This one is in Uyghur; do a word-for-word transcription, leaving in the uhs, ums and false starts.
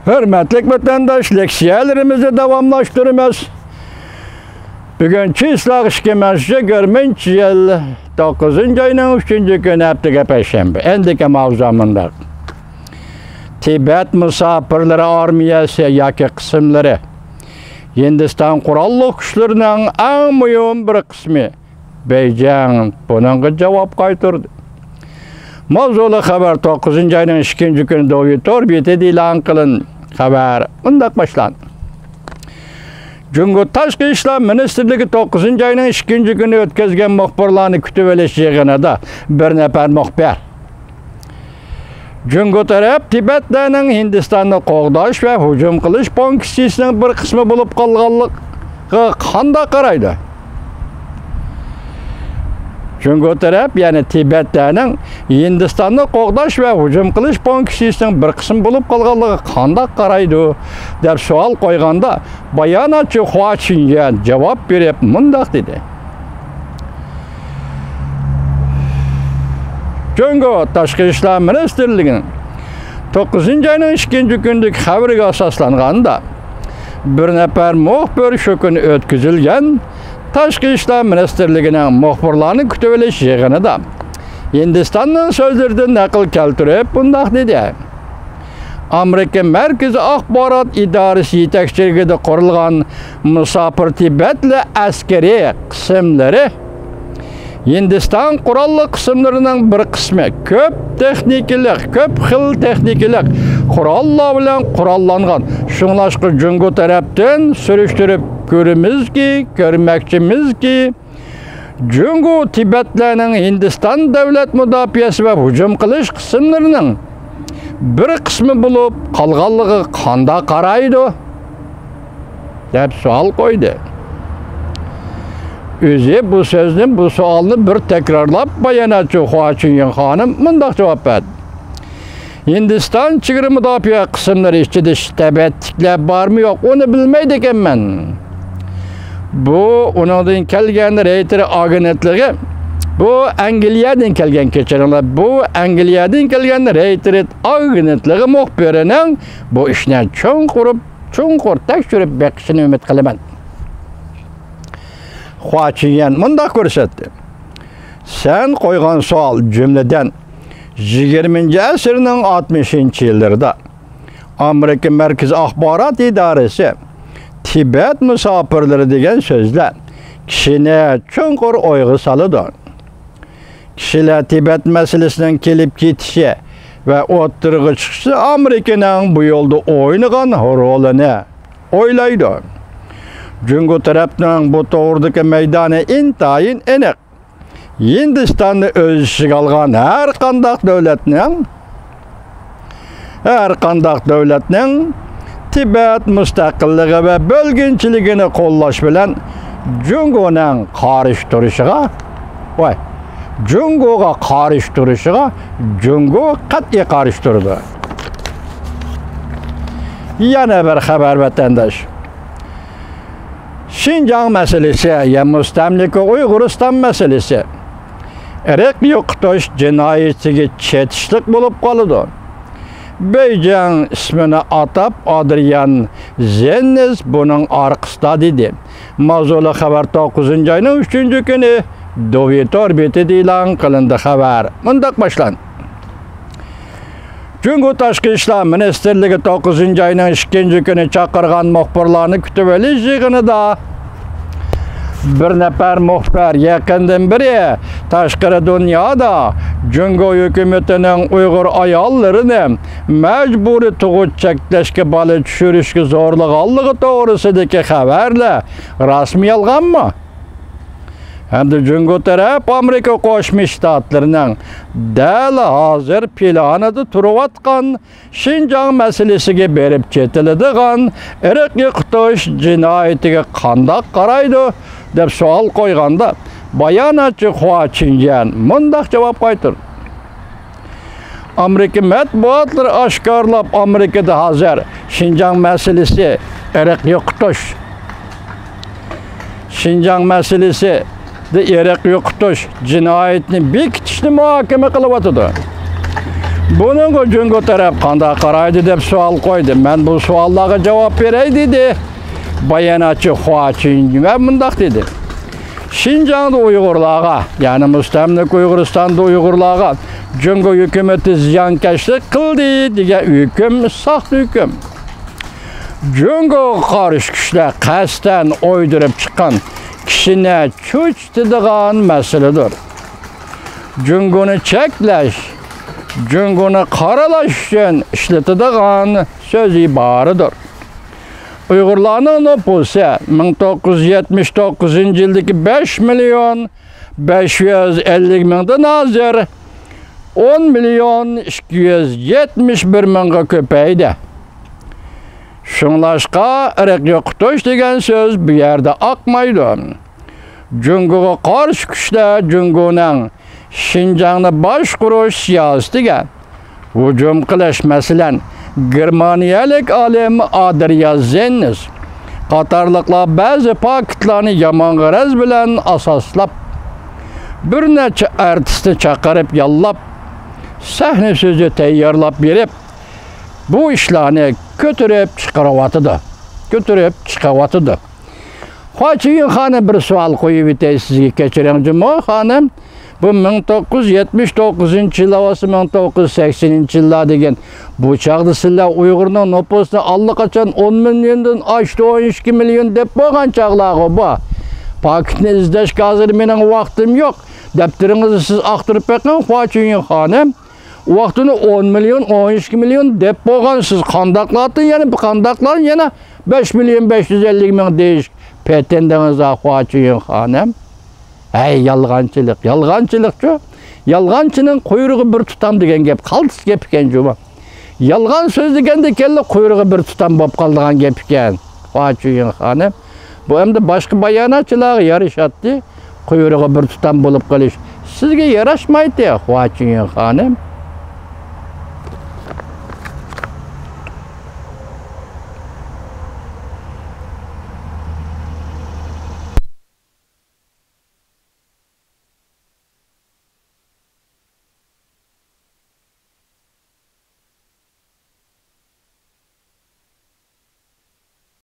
ھۆرمەتلىك ۋەتەنداش، لېكسىيەلىرىمىزنى داۋاملاشتۇرىمىز. بۈگۈن چىسلاغ ئىككى مىڭ يىگىرمىنچى يىل توققۇزىنچى ئاينىڭ ئۈچىنچى كۈنى، ھەپتىگە پەيشەنبە. ئەندىكى ماۋزۇ مۇنداق. تىبەت مۇساپىرلىرى ئارمىيەسى ياكى قىسىملىرى ھىندىستان قوراللىق كۈچلىرىنىڭ ئەڭ مۇھىم بىر قىسمى. بېيجىڭ بۇنىڭغا جاۋاب قايتۇردى. ماۋزۇلۇق خەۋەر توققۇزىنچى ئاينىڭ ئىككىنچى كۈنى دوۋى تور بېتىدە ئېلان قىلىندى. خەۋەر مۇنداق باشلاندى. جۇڭگو تاشقى ئىشلار مىنىستىرلىكى توققۇزىنچى ئاينىڭ ئىككىنچى كۈنى ئۆتكۈزگەن مۇخبىرلارنى كۈتۈۋېلىش يىغىنىدا بىر نەپەر مۇخبىر، جۇڭگو تەرەپ تىبەتلەرنىڭ ھىندىستاننى قوغداش ۋە ھۇجۇم قىلىش پونكىتىسىنىڭ بىر قىسمى بولۇپ قالغانلىقىغا قانداق قارايدۇ؟ جۇڭگو تەرەپ، يەنى تىبەتلەرنىڭ ھىندىستاننى قوغداش ۋە ھۇجۇم قىلىش پونكىتىسىنىڭ بىر قىسمى بولۇپ قالغانلىقىغا قانداق قارايدۇ؟ دەپ سوئال قويغاندا، باياناتچى خۇا چىنيۈەن جاۋاب بېرىپ مۇنداق دېدى. جۇڭگو تاشقى ئىشلار مىنىستىرلىكىنىڭ توققۇزىنچى ئاينىڭ ئىككىنچى كۈنىدىكى خەۋىرىگە ئاساسلانغاندا، بىر نەپەر مۇخبىر شۇ كۈنى ئۆتكۈزۈلگەن تاشقى ئىشلار مىنىستىرلىكىنىڭ مۇخبىرلارنى كۈتۈۋېلىش يىغىنىدا ھىندىستاننىڭ سۆزلىرىدىن نەقىل كەلتۈرۈپ مۇنداق دېدى. ئامېرىكا مەركىزىي ئاخبارات ئىدارىسى يېتەكچىلىكىدە قۇرۇلغان مۇساپىر تىبەتلەر ئەسكىرىي قىسىملىرى ھىندىستان قوراللىق قىسىملىرىنىڭ بىر قىسمى كۆپ تېخنىكىلىق، كۆپ خىل تېخنىكىلىق قوراللار بىلەن قوراللانغان. شۇڭلاشقا جۇڭگو تەرەپتىن سۈرۈشتۈرۈپ كۆرىمىزكى، كۆرمەكچىمىزكى، جۇڭگو تىبەتلەرنىڭ ھىندىستان دۆلەت مۇداپىئەسى ۋە ھۇجۇم قىلىش قىسىملىرىنىڭ بىر قىسمى بولۇپ قالغانلىقىغا قانداق قارايدۇ؟ دەپ سوئال قويدى. ئۆزى بۇ سۆزنى، بۇ سوئالنى بىر تەكرارلاپ، باياناتچى خۇا چىنيۈەن خانىم مۇنداق جاۋاب بەردى. ھىندىستان چېگرا مۇداپىئە قىسىملىرى ئىچىدە تىبەتلىكلەر بارمۇ يوق، ئۇنى بىلمەيدىكەنمەن. بۇ ئۇنىڭدىن كەلگەن رېيتېر ئاگېنتلىقى، بۇ ئەنگلىيەدىن كەلگەن، كەچۈرۈڭلار، بۇ ئەنگلىيەدىن كەلگەن رېيتېر ئاگېنتلىقى مۇخبىرىنىڭ بۇ ئىشنى چوڭقۇر، چوڭقۇر تەكشۈرۈپ بېقىشىنى ئۈمىد قىلىمەن. خۇا چىنيۈەن مۇنداق كۆرسەتتى. سەن قويغان سوئال، جۈملىدىن، يىگىرمىنچى ئەسىرنىڭ ئاتمىشىنچى يىللىرىدا ئامېرىكا مەركىزىي ئاخبارات ئىدارىسى تىبەت مۇساپىرلىرى دېگەن سۆزلەر كىشىنى چوڭقۇر ئويغا سالىدۇ. كىشىلەر تىبەت مەسىلىسىنىڭ كېلىپ كېتىشى ۋە ئوتتۇرىغا چىقىشى ئامېرىكىنىڭ بۇ يولدا ئوينىغان رولىنى ئويلايدۇ. جۇڭگو تەرەپنىڭ بۇ توغرىدىكى مەيدانى ئىنتايىن ئېنىق. ھىندىستاننى ئۆز ئىچىگە ئالغان ھەر قانداق دۆلەتنىڭ، ھەر قانداق دۆلەتنىڭ تىبەت مۇستەقىللىقى ۋە بۆلگۈنچىلىكىنى قوللاش بىلەن جۇڭگونىڭ قارشى تۇرۇشىغا، ۋاي، جۇڭگوغا قارشى تۇرۇشىغا جۇڭگو قەتئىي قارشى تۇرىدۇ. يەنە بىر خەۋەر، ۋەتەنداش. شىنجاڭ مەسىلىسى يا مۇستەملىكە ئۇيغۇرىستان مەسىلىسى ئىرق يوقىتىش جىنايىتىگە چېتىشلىق بولۇپ قالىدۇ. بېيجىڭ ئىسمىنى ئاتاپ، ئادرىيان زېننېس بۇنىڭ ئارقىسىدا، دېدى. ماۋزۇلۇق خەۋەر توققۇزىنچى ئاينىڭ ئۈچىنچى كۈنى دوۋى تور بېتىدە ئېلان قىلىندى. خەۋەر مۇنداق باشلاندى. جۇڭگو تاشقى ئىشلار مىنىستىرلىكى توققۇزىنچى ئاينىڭ ئىككىنچى كۈنى چاقىرغان مۇخبىرلارنى كۈتۈۋېلىش يىغىنىدا بىر نەپەر مۇخبىر يېقىندىن بېرى تاشقىرى دۇنيادا جۇڭگو ھۆكۈمىتىنىڭ ئۇيغۇر ئاياللىرىنى مەجبۇرىي تۇغۇت چەكلەشكە، بالا چۈشۈرۈشكە زورلىغانلىقى توغرىسىدىكى خەۋەرلەر راستمۇ، يالغانمۇ؟ ھەمدە جۇڭگو تەرەپ ئامېرىكا قوشما شتاتلىرىنىڭ دەل ھازىر پىلانىدا تۇرۇۋاتقان شىنجاڭ مەسىلىسىگە بېرىپ چېتىلىدىغان ئىرق يوقىتىش جىنايىتىگە قانداق قارايدۇ، دەپ سوئال قويغاندا، باياناتچى خۇا چىنيۈەن مۇنداق جاۋاب قايتۇردى. ئامېرىكا مەتبۇئاتلىرى ئاشكارىلاپ، ئامېرىكىدا ھازىر شىنجاڭ مەسىلىسى ئىرق يوقىتىش، شىنجاڭ مەسىلىسىدە ئىرق يوقىتىش جىنايىتىنى بېكىتىشنى مۇھاكىمە قىلىۋاتىدۇ. بۇنىڭغا جۇڭگو تەرەپ قانداق قارايدۇ دەپ سوئال قويدى. مەن بۇ سوئاللارغا جاۋاب بېرەي دېدى. باياناتچى خۇا چۈنيۈەن مۇنداق دېدى. شىنجاڭدا ئۇيغۇرلارغا، يەنى مۇستەملىكە ئۇيغۇرىستاندا ئۇيغۇرلارغا جۇڭگو ھۆكۈمىتى زىيانكەشلىك قىلدى دېگەن ھۆكۈم ساختا ھۆكۈم. جۇڭگوغا قارشى كۈچلەر قەستەن ئويدۇرۇپ چىققان كىشىنى چۆچۈتىدىغان مەسىلىدۇر. جۇڭگونى چەكلەش، جۇڭگونى قارىلاش ئۈچۈن ئىشلىتىدىغان سۆز ئىبارىدۇر. ئۇيغۇرلارنىڭ نوپۇسى مىڭ توققۇز يۈز يەتمىش توققۇزىنچى يىلدىكى بەش مىليون بەش يۈز ئەللىك مىڭدىن ھازىر ئون مىليون ئىككى يۈز يەتمىش بىر مىڭغا كۆپەيدى. شۇڭلاشقا ئىرق يوقىتىش دېگەن سۆز بۇ يەردە ئاقمايدۇ. جۇڭگوغا قارشى كۈچلەر جۇڭگونىڭ شىنجاڭنى باشقۇرۇش سىياسىتىگە ھۇجۇم قىلىش، مەسىلەن، گېرمانىيەلىك ئالىم ئادرىيا زېننېس قاتارلىقلار بەزى پاكىتلارنى يامان غەرەز بىلەن ئاساسلاپ، بىر نەچچە ئارتىسنى چاقىرىپ ياللاپ، سەھنە سۆزى تەييارلاپ بېرىپ، بۇ ئىشلارنى كۆتۈرۈپ چىقىرىۋاتىدۇ. كۆتۈرۈپ چىقىۋاتىدۇ. خۇا چۈنيۈەن خانىم، بىر سوئال قويۇۋېتەي سىزگە، كەچۈرۈڭ جۇمۇ خانىم. بۇ مىڭ توققۇز يۈز يەتمىش توققۇزىنچى يىل ھاۋاسى، مىڭ توققۇز يۈز سەكسىنىنچى يىللار دېگەن، بۇ چاغدا سىلەر ئۇيغۇرنىڭ نوپۇسىنى ئاللىقاچان ئون مىليوندىن ئاشتى، ئون ئىككى مىليون دەپ بولغان چاغلارغۇ بۇ. پاكىتنى ئىزدەشكە ھازىر مېنىڭ ۋاقتىم يوق. دەپتىرىڭىزنى سىز ئاختۇرۇپ بېقىڭ، خۇا چۈنيۈەن خانىم. ۋاقتىنى ئون مىليون، ئون ئىككى مىليون دەپ بولغان سىز قانداقلاردىن يەنە، قانداقلار يەنە بەش مىليون بەش يۈز ئەللىك مىڭ دېيىش پېتىندىڭىز، خۇا چۈنيۈەن خانىم. ھەي، يالغانچىلىق، يالغانچىلىقچۇ. يالغانچىنىڭ قۇيرۇقى بىر تۇتام دېگەن گەپ، قالتىس گەپ ئىكەن جۇمۇ. يالغان سۆزلىگەندە كەللە قۇيرۇقى بىر تۇتام بولۇپ قالىدىغان گەپ ئىكەن، خۇا چۈنيۈەن خانىم. بۇ ئەمدى باشقا باياناتچىلارغا يارىشاتتى. قۇيرۇقى بىر تۇتام بولۇپ قېلىش سىزگە ياراشمايتتى، خۇا چۈنيۈەن خانىم.